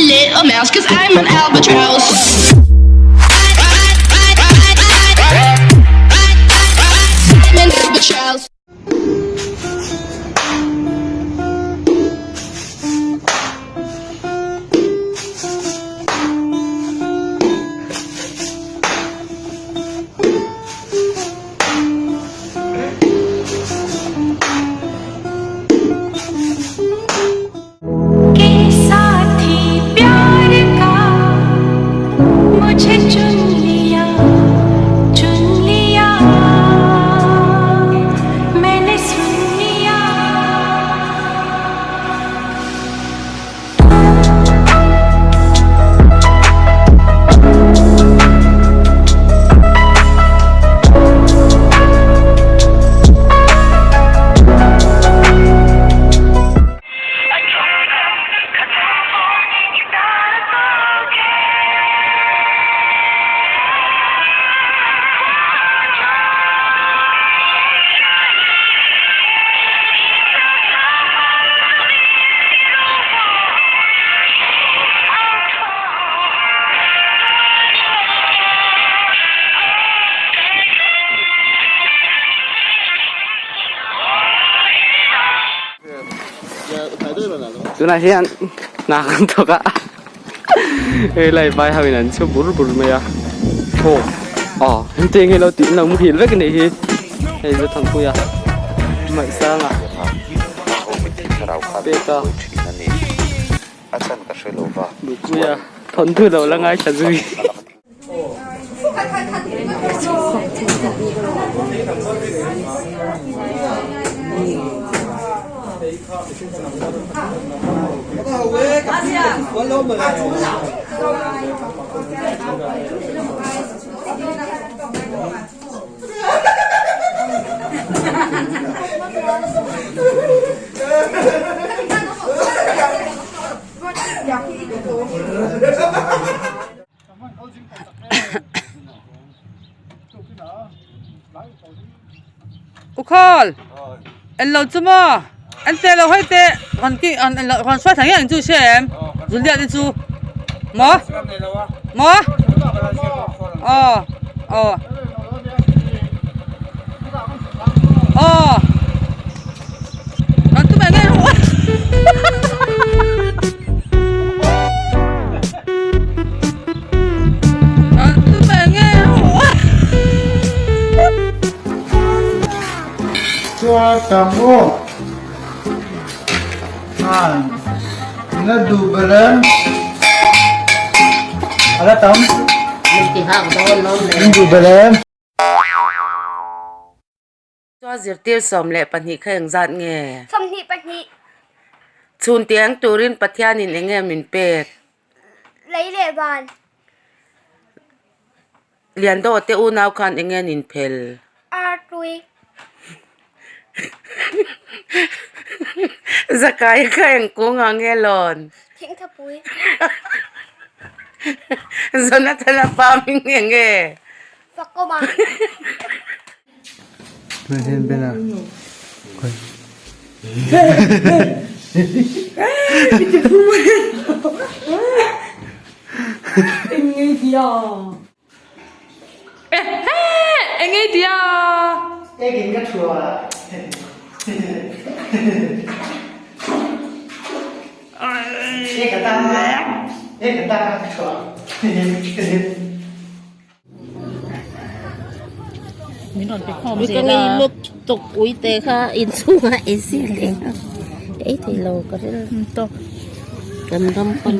little mouse, cause I'm an albatross. I'm an albatross. Tunah hian hna kan thawk a hei lai vai ho in an chhu bur bur mai a aw aw hengte nge lo tih an lo muhil vek a nih hi hei Zothanpuia Maihsanga peka Duhpuia thawnthu lo la ngaithla zui. Ukhal en lo chu maw an te lo hei te rawn ki an en lo rawn hruai thla ngei ang chu i hria em Julia te chu maw maw aw aw aw. Kan tum eng eng Kan tum eng eng Chua tam aw. An. Na duh berem. Ala tam. Duh berem. Chuan zirtir 12 kha engzat nge? 22. Chhun tiang turin Pathianin eng nge min pek? Lei leh van. Liandaw te unau khan eng nge an inphel? Ar tui. Zakai kha eng kungah nge lawn? Thingthapui. Jonathan-a pa hming eng nge? Fakawma. Ka ngei lawk tawk ui te kha inchhungah ei si leng a ei thei lo ka rilru tawk kan ram pan.